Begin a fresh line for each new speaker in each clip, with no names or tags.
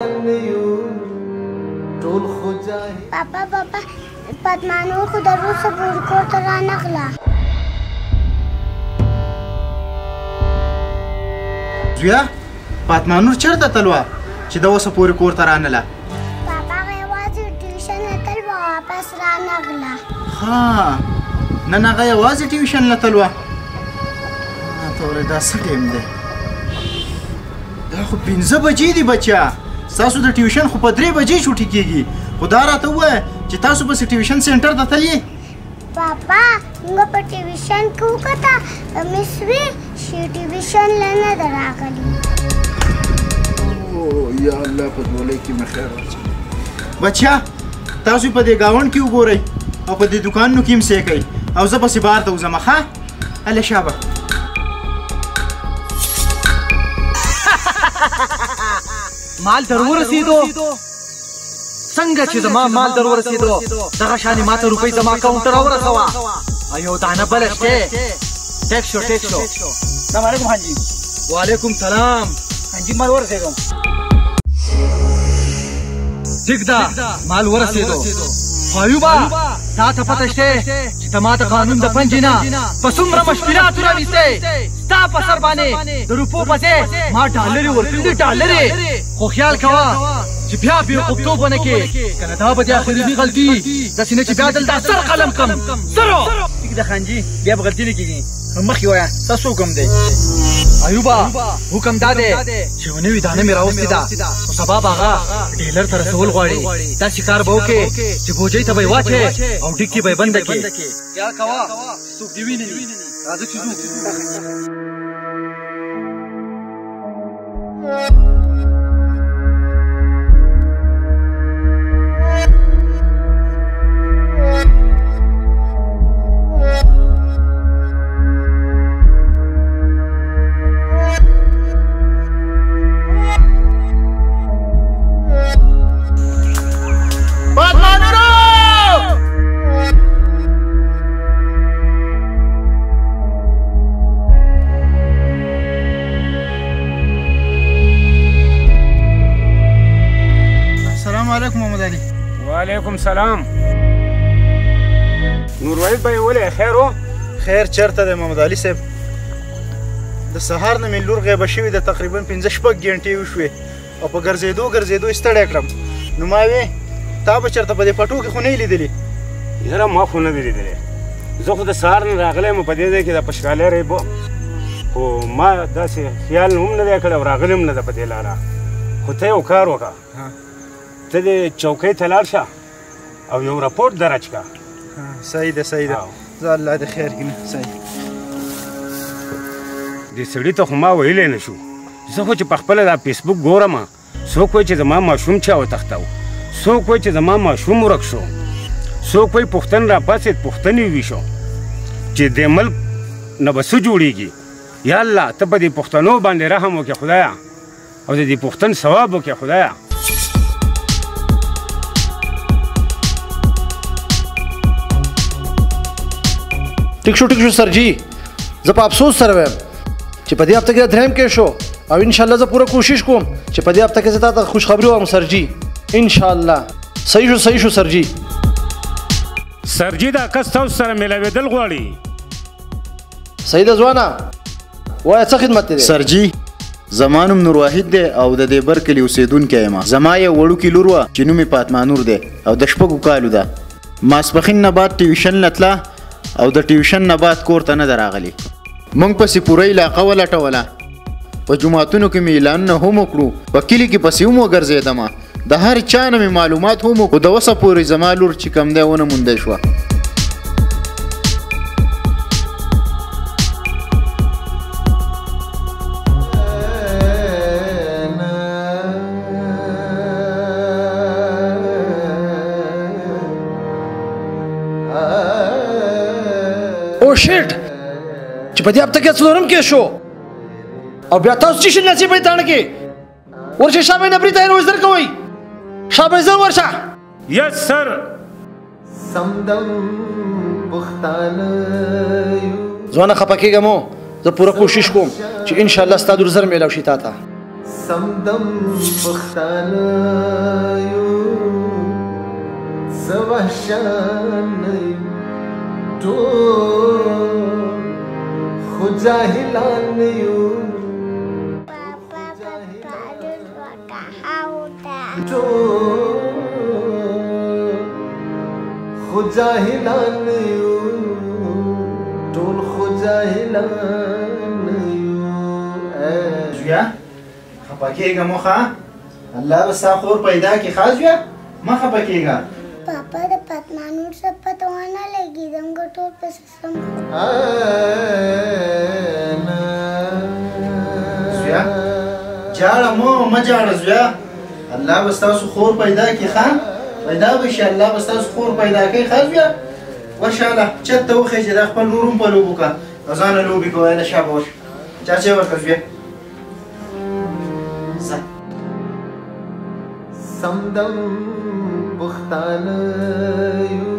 بابا بابا فاطمه نور خو در اوسه پورې کور ته رانغله.
زویه فاطمه نور چېرته تلوه چې د اوسه پورې کور ته رانله؟
بابا هغه یوازې ټیوشن له تلوه واپس رانغله.
ښه نن هغه یوازې ټیوشن له تلوه؟ ته ورې دا څه ټایم دی؟ دا خو 5 بجې دي بچیا. ستاسو د ټیوشن خو په 3 بجې چوټي کېږي. خو دا راته ووایه چې تاسو پسې ټیوشن سینټر ته تللی؟
بابا موږ په ټیوشن کې وکته مس وي چې ټیوشن له نه ده راغلي.
یا الله په ځولۍ کې مې خیر واچوي. بچیا تاسو په دې ګاونډ کې وګورئ او په دې دوکانونو کې هم څه کوئ او زه پسې بهر ته وځم. ښه هله شابه.
مال در ورسېدو. څنګه چې زما مال در ورسېدو دغه شانې ما ته روپۍ زما اکاونټ ته راورسوه. یو دانه بله شته. ټیک شو ټیک شو.
السلام علیکم خان جي.
وعلیکم سلام.
خان جي مال ورسېدو.
ټیک ده مال ورسېدو. خو ایوبه تا ته پته شته چې ته ما د قانون د پنجې نه په څومره مشکلاتو راویستی. ستا په سر باندې د روپو په ځای ما ډالرې ورکړي دي ډالرې. خو خیال کوه چې بیا بېوقوفتوب ونه کړې که نه دا به دې اخرني غلطي داسې نه چې بیا دلته سر قلم کړم سرو.
ټیک ده خان جي بیا به غلطي نه کېږي. مخکې وایه ستاسو حکم دی؟
ایوبه حکم دا دی چې یوه نوې دانه مې راوستې ده خو سبا به هغه ډیلر ته رسول غواړي. داسې کار به وکړې چې بوجۍ ته به یې واچوې او ډیک کې به یې بنده کړې. خیال کوه چې څوک دې ویني. راځه چې ځو.
وعلیکم سلام. نور وحید بھائی ولې خیر و؟
خیر چېرته دی محمد علي صاحب؟ د سهار نه مې لور غیبه شوې ده تقریبا 5-6 ګنټې وشوې او په ګرځېدو ګرځېدو یې ستړی کړم. نو ما وې تا به چېرته په دې پټو کې خو نه یې لیدلې؟
یاره ما خو نه دی لیدلی. زه خو د سهار نه راغلی یم په دې ځای کې د پشکالۍ ریبو خو ما داسې خیال هم نه دی کړی او راغلی هم نه ده په دې لاره. خو ته یو کار وکړه، ته دې چوکۍ ته لاړ شه او یو رپورټ درج کړه.
صحیح ده صحیح ده. زه الله دې خیر کړي. صحیح.
دې سړي ته خو ما ویلی نه شو. زه خو چې په خپله دا فیسبوک ګورم څوک وایي چې زما ماشوم چا وتښتاوه، څوک وایي چې زما ماشوم ورک شو، څوک وایي پوښتن راپاڅېد پوښتنې ویشو چې دې ملک نه به څه جوړېږي. یا الله ته په دې پښتنو باندې رحم وکړې خدایه او د دې پښتن ثواب وکړې خدایه.
ټیک شو ټیک شو سر جی. زه په افسوس سره وایم چې په دې هفته کې دریم کې شو او انشاءالله زه پوره کوشش کوم چې په دې هفته کې زه تا ته خوشخبري وایم سر جی. انشاءالله. صحیح شو صحیح شو سر جی.
سر جی دا کس تاسو سره میلاوېدل غواړي.
صحیح ده ځوانه وایه څه خدمت دی؟
سر جی زما نوم نور واحد دی او د دې بر کلي اوسېدونکی یم. زما یو وړوکې لور وه چې نوم یې فاطمه نور دی او د 6 کالو ده. ماسپښین نه بعد ټیوشن له تله او د ټیوشن نه بعد کور ته نه ده راغلې. موږ پسې پوره علاقه ولټوله، په جوماتونو کې مې اعلانونه هم وکړو، په کلي کې پسې هم وګرځېدمه، د هر چا نه مې معلومات هم وکړو. د اوسه پورې زما لور چې کوم دی ونه موندی شوه.
او شیټ چې په دې هفته کې څلورم کې شو او بیا تاسو چې شي نصیب یې تاڼه کې ورشه شابه نبري ته روز درکوئ. شابه زر ورشه.
یس سر.
سمدم پښتانه
ځوانه خفه کېږه مو. زه پوره کوشش کوم چې انشاءالله ستا لور زر میلاو شي تا ته.
سمدم پښتانه یو، څه وحشیان نه یو، ټول خو جاهلان نه یو. ټول خو جاهلان نه یو، ټول خو جاهلان نه یو.
زویه خفه کېږه مه ښه، الله به ستا خور پیدا کړي. ښه زویه مه خفه کېږه.
پاپا د فاطمه نور څه پته ونه لګېده، موږ ټول پسې سم.
زویه جاړه مه جاړه زویه، الله به ستاسو خور پیدا کړي. ښه پیدا به شي، الله به ستاسو خور پیدا کوي. ښه زویه ورشه هله چت ته وخېژې، دا خپل ورور هم په لوبو کړه او ځانه لوبې کوه. هله شابه ورشه، چاچی ورکړه زویه. ځه.
سمدم پښتانه یو،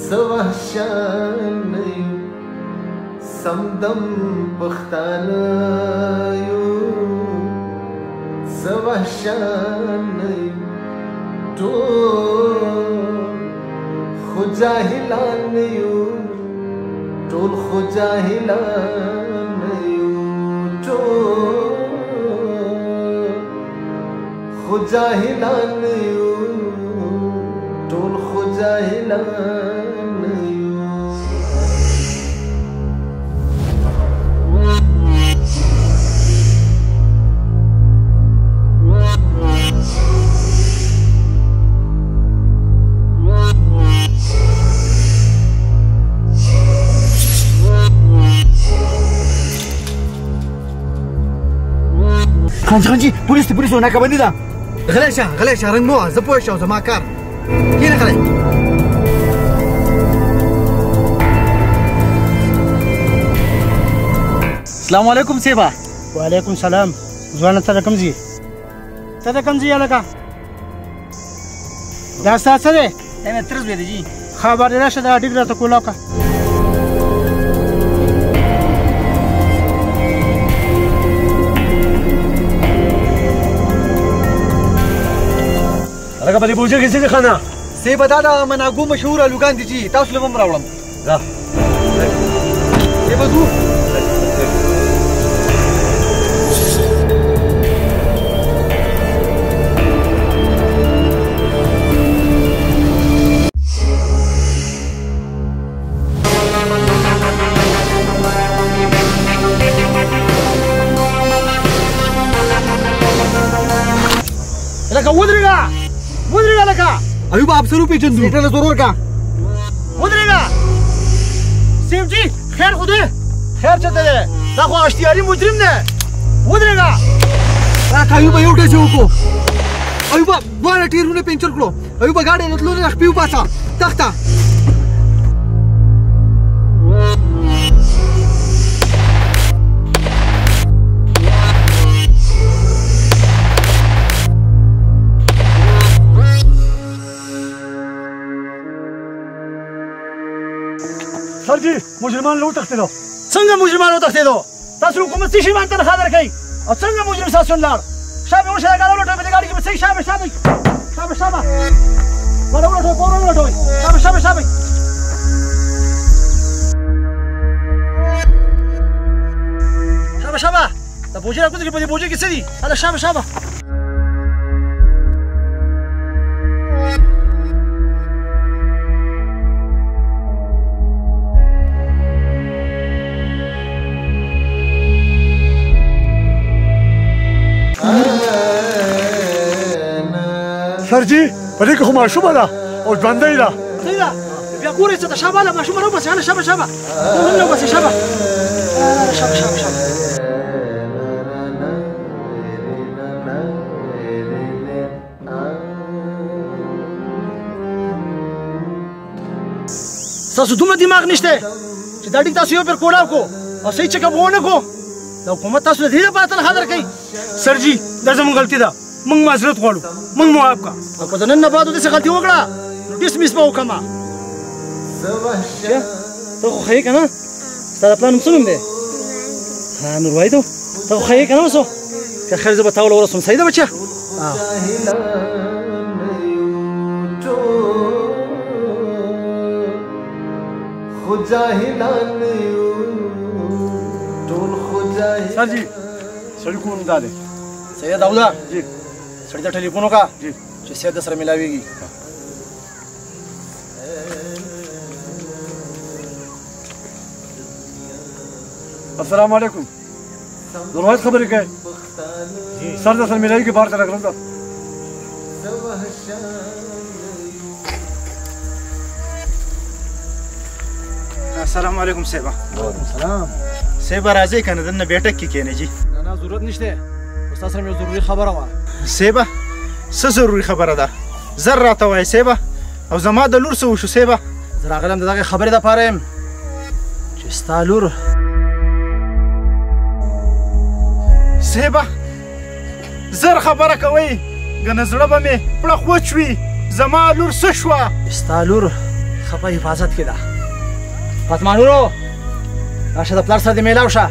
څه وحشیان نه یو، سمدم پښتانه یو، څه وحشیان نه یو، ټول خو جاهلان نه یو، ټول خو جاهلان نه یو، ټول خو جاهلان نه یو، ټول خو جاهلان نه یو.
خانجي خانجي پولیس دی، پولیس ناکه بندي ده. غلی شه غلی شه، رنګ مه وه، زه پوه شم زما کار. کښېنه غلی. السلام علیکم صیبه.
وعلیکم سلام. ځوانه ته د کوم ځای؟ ته د کوم ځای هلکه؟ دا ستا څه دی؟
دا مې تره زوی دی جي.
خبر دې راشه، دا ډیګ راته کولاو کړه.
هلکه په دې بوجۍ کې څه دي خانه؟
صیبه دا د مناګو مشهور الوګان دي جي، تاسو له به هم راوړم.
ځه
صیبه ځو.
لکه ودرېږه ودرېږه لکه.
ایوب افسر وپېژندو. سیټه له زور ورکړه.
ودرېږه سیم جي، خیر خو دی؟ خیر چېرته دی؟ دا خو اشتیاري مجرم دی. ودرېږه.
راکه ایوبه یو ډز یې وکړو. ایوبه دواړه ټیرونه پنچر کړو. ایوبه ګاډی له تلو نه خپې وباسه. تخته.
سر جي مجرمان له وتښتېدو. څنګه مجرمان وتښتېدو؟ تاسو حکومت څه شي باندې تنخوا درکوي او څنګه مجرم ستاسو لاړ؟ شابه وشه دا ګاډی ولټوئ، په دې ګاډي کې به څه وي؟ شابه شابه شابه شابه ګاډی ولټوئ، پور ولټوئ. شابه شابه شابه. شابه شابه دا بوجۍ راکوزه کړئ، په دې بوجۍ کې څه دي؟ هله شابه شابه.
سر جي په دې کې خو ماشومه ده او ژوندۍ ده.
ژوندۍ ده؟ بیا ګورئ څه ده. شابه هله ماشومه راوباسئ. هله شابه شابه هم راوباسئ. شابه شابه شابه شابه. ستاسو دومره دماغ نشته چې دا ډیګ تاسو یو پر کولاو کو او صحیح چک اپ ونه کو. دا حکومت تاسو له دې لپاره تنخوا درکوي.
سر جي دا زموږ غلطي ده، موږ معذرت غواړو، موږ معاف کړه.
او که د نن نه بعد داسې غلطي وکړه نو ډسمس به وکړم. ته خو ښه یې که نه؟ ستا د پلار نوم څه نوم دی؟ ها نور وایي ته خو ښه یې که نه اوس؟ که خیر زه به تا وله ورسوم. صحیح ده بچیه؟
خو جاهلان یو ټول خو جاهلان.
سر جی سړي کور دا دی.
صحیح ده داوده
جی.
سړي ته ټلیفون وکړه
جی
چې سید در سره میلاویږي.
السلام علیکم. نور خبرې کوي؟ سر در سره میلاویږي، بهر ته راغلم.
السلام علیکم صاحبه.
وعلیکم السلام.
صاحبه راځئ که نه دننه بیټک کې کښېنئ جي.
نه نه ضرورت نشته، خو ستا سره مې یو ضروري خبره وه.
صاحبه څه ضروري خبره ده؟ زر راته وایې صاحبه. او زما د لور څه وشو صاحبه؟
زه راغلم د دغې خبرې دپاره یم چې ستا لور.
صاحبه زر خبره کوئ، ګنه زړه به مې پړه خوچ وي. زما لور څه شوه؟
ستا لور ښه په حفاظت کې ده. فاطمه نورو راشه د پلار سره دې میلاو شه.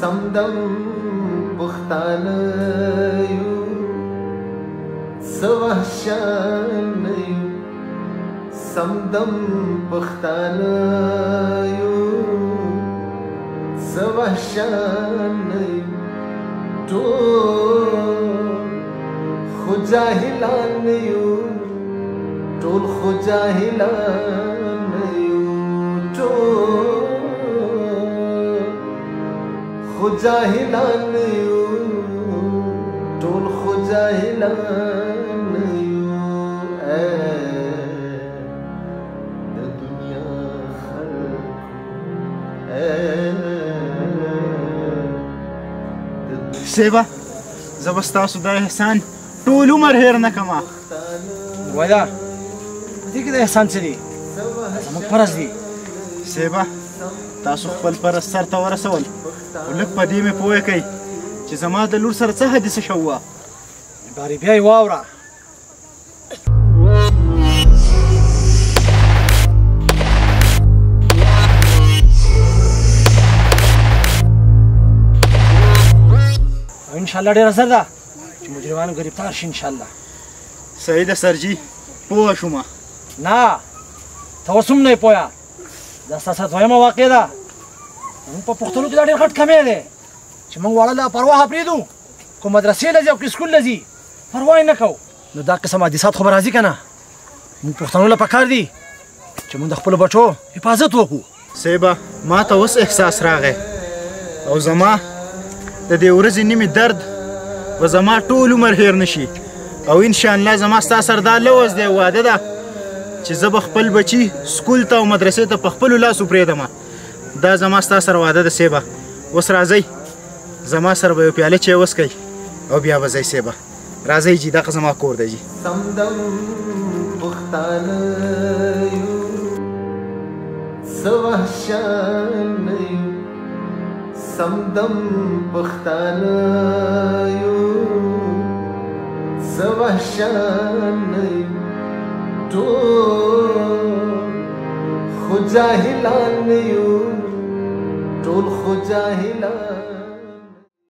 سمدم پښتانه یو څه وحشیان یو، سمدم پښتانه یو څه وحشیان یو، ټول خو جاهلان یو، ټول خو جاهلان یو، ټول خو جاهلان یو، ټول خو جاهلان یو. د دنیا خلکو
صاحبه زه به ستاسو دا احسان ټول عمر هېر نه کړم.
وایده په دې کې د احسان څه دي؟ زموږ فرض دي.
صاحبه تاسو خپل فرض سر ته ورسول، خو لږ په دې مې پوه کړئ چې زما د لور سره څه حادثه شوې وه.
باري بیا یې واوره. او انشاءالله ډېره زر ده چې مجرمانو ګرفتار شي انشاءالله.
صحیح ده سرجي، پوه شومه.
نه ته اوس هم نه یې پوهه. دا ستا سره دویمه واقع ده. موږ په پښتنو کې دا ډېر غټ کمی دی چې موږ واړه له پرواهه پرېږدو، که مدرسې له ځي او که سکول له ځي پروا یې نه کوو. نو دا قسم حادثات خو به راځي که نه. موږ پښتنو له پکار دي چې موږ د خپلو بچو حفاظت وکړو.
صاحبه ما ته اوس احساس راغی او زما د دې ورځې نیمې درد به زما ټول عمر هېر نه شي. او انشاءالله زما ستا سره دا لوظ دی، وعده ده چې زه به خپل بچي سکول ته او مدرسې ته په خپلو لاسو پرېږدم. دا زما ستا سره وعده ده صاحبه. اوس راځئ زما سره به یو پیاله چای وڅکئ او بیا به ځئ صاحبه. راځئ جي، دغه زما کور دی جي.
سمدم پښتانه یو څه وحشیان یو، سمدم پښتانه یو څه وحشیان یو، ټول خو جاهلان یو، ټول خو جاهلان.